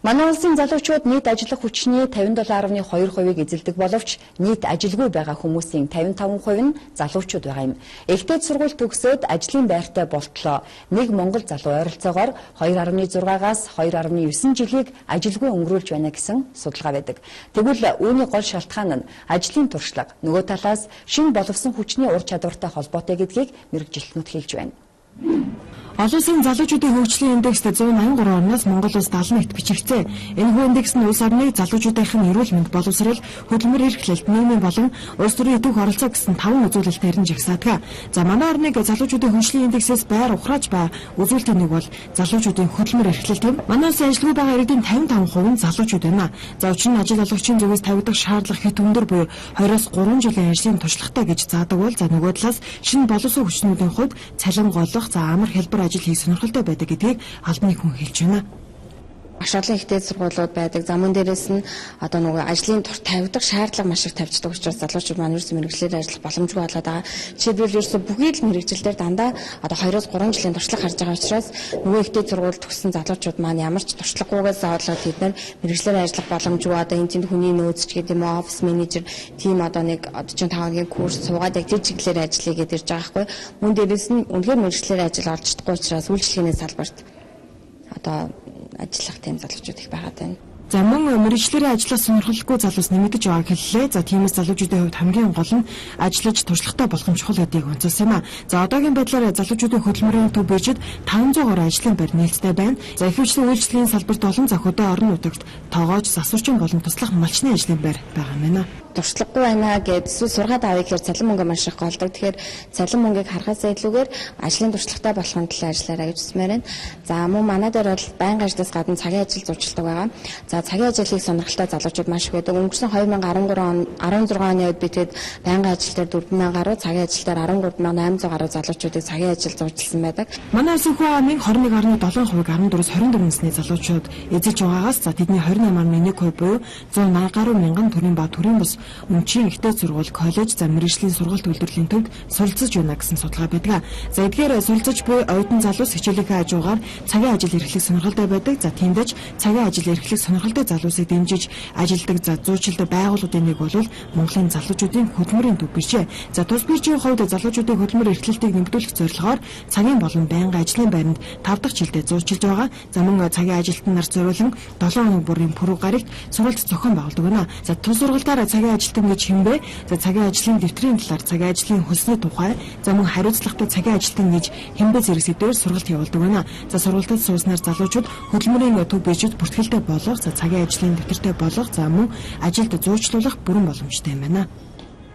Манай улсын залуучууд нийт ажиллах хүчний 57.2%-ийг эзэлдэг боловч нийт ажилгүй байгаа хүмүүсийн 55% нь залуучууд байгаа юм. Их дээд сургууль төгсөөд ажлын байртай болтлоо нэг монгол залуу ойролцоогоор 2.6-аас 2.9 жилийг ажилгүй өнгөрүүлж байна гэсэн судалгаа байдаг. Тэгвэл үүний гол шалтгаан нь ажлын туршлага, нөгөө талаас шинэ боловсон хүчний ур чадвартай холбоотой гэдгийг мэргэжилтнүүд хэлж байна. Олон улсын залуучуудын хөгжлийн индекст 183 орноос Монгол улс 71-т бичигдсэн. Энэхүү индекс нь улс орны залуучуудынх нь эрүүл мэнд, боловсрол, хөдөлмөр эрхлэлт, нийгмийн болон улс төрийн идэвх оролцоо гэсэн 5 үзүүлэлтээр нь жагсаадаг. За, манай орныг залуучуудын хөгжлийн индексээс байр ухрааж байгаа үзүүлэлтийн нэг бол залуучуудын хөдөлмөр эрхлэлт юм. Манай улсын ажилгүй байгаа иргэдийн 55% нь залуучууд байна. За, учир нь ажил олгогчийн зүгээс тавигдах шаардлага хэт өндөр буюу 2-оос 3 жилийн ажлын туршлагатай гэж заадаг бол, за, нөгөө талаас шинэ боловсон хүчнүүдийн хувьд цалин голох, за, амар хялбар ажил хийх сонирхолтой байдаг гэдгийг албаны хүн хэлж байна. Маш олон их дээд сургуулиуд байдаг. За, мөн дээрээс нь одоо нөгөө ажлын тур тавигдах шаардлага маш их тавьчихдаг учраас залуучууд маань ерөөсөө мэргэжлээр ажиллах боломжгүй болоод байгаа. Жишээлбэл, ерөөсөө бүхий л мэргэжил дээр дандаа одоо 2-оос 3 жилийн туршлага харж байгаа учраас нөгөө их дээд сургууль төгссөн залуучууд маань ямар ч туршлагагүйгээс болоод тэд нар мэргэжлээр ажиллах боломжгүй. Одоо энэ тэнд хүний нөөц ч гэдэг юм уу, офис менежер, тийм одоо нэг 45 хоногийн курс суугаад яг тэр чиглэлээр ажиллая гэдээ ирж байгаа байхгүй. Мөн дээрээс нь үнэхээр мэргэжлээр ажил олж чадахгүй учраас үйлчилгээний салбарт одоо ажиллах тийм залуучууд их байгаад байна. За, мөн мэргэжлээрээ ажиллах сонирхолгүй залуус нэмэгдэж байгааг хэллээ. За, тиймээс залуучуудын хувьд хамгийн гол нь ажиллаж туршлагатай болох нь чухал гэдгийг онцолсон юм а. За, одоогийн байдлаар залуучуудын хөдөлмөрийн төв биржид 500 гаруй ажлын байр нээлттэй байна. За, ихэвчлэн үйлчилгээний салбарт болон за хөдөө орон нутагт тоогооч, засварчин болон туслах малчны ажлын байр байгаа юм байна. Туршлагагүй байна гэдээ эсвэл сургаад авъя гэхээр цалин мөнгө маш их голдог. Тэгэхээр цалин мөнгийг харахаас илүүгээр ажлын туршлагатай болохын төлөө ажиллаарай гэж хүсмээр байна. За, мөн манай дээр бол байнгын ажлаас гадна цагийн ажил зурчилдаг байгаа. За, цагийн ажлыг сонирхолтой залуучууд маш их байдаг. Өнгөрсөн 2013 он, 16 оны үед би тэгэд байнгын ажил дээр 4000 гаруй, цагийн ажил дээр 13,800 гаруй залуучуудыг цагийн ажил зурчилсан байдаг. Манай улсын хүн амын 21.7%-ийг 14-өөс 24 насны залуучууд эзэлж байгаагаас, за, тэдний 28.1% буюу 180 гаруй мянган төрийн ба төрийн бус өмчийн их дээд сургууль, коллеж, за, мэргэжлийн сургалт үйлдвэрлэлийн төвд суралцаж байна гэсэн судалгаа байдаг. За, эдгээр суралцаж буй оюутан залуус хичээлийнхээ хажуугаар цагийн ажил эрхлэх сонирхолтой байдаг. За, тиймдээ ч цагийн ажил эрхлэх сонирхолтой залуусыг дэмжиж ажилладаг, за, зуучилдаг байгууллагуудын нэг бол Монголын залуучуудын хөдөлмөрийн төв биржээ. За, тус биржийн хувьд залуучуудын хөдөлмөр эрхлэлтийг нэмэгдүүлэх зорилгоор цагийн болон байнгын ажлын байранд 5 дахь жилдээ зуучилж байгаа. За, мөн цагийн ажилтан нар зориулан 7 хоног бүрийн пүрэв гарагт сургалт зохион байгуулдаг байна. За, тус сургалтаар цагийн ажилтан гэж хэн бэ? За, цагийн ажлын дэвтрийн талаар, цагийн ажлын хөлсний тухай, за, мөн хариуцлагатай цагийн ажилтан гэж хэн бэ зэрэг сэдвээр сургалт явуулдаг байна. За, сургалтад сууснаар залуучууд хөдөлмөрийн төв биржид бүртгэлтэй болох, за, цагийн ажлын дэвтэртэй болох, за, мөн ажилд зуучлуулах бүрэн боломжтой юм байна.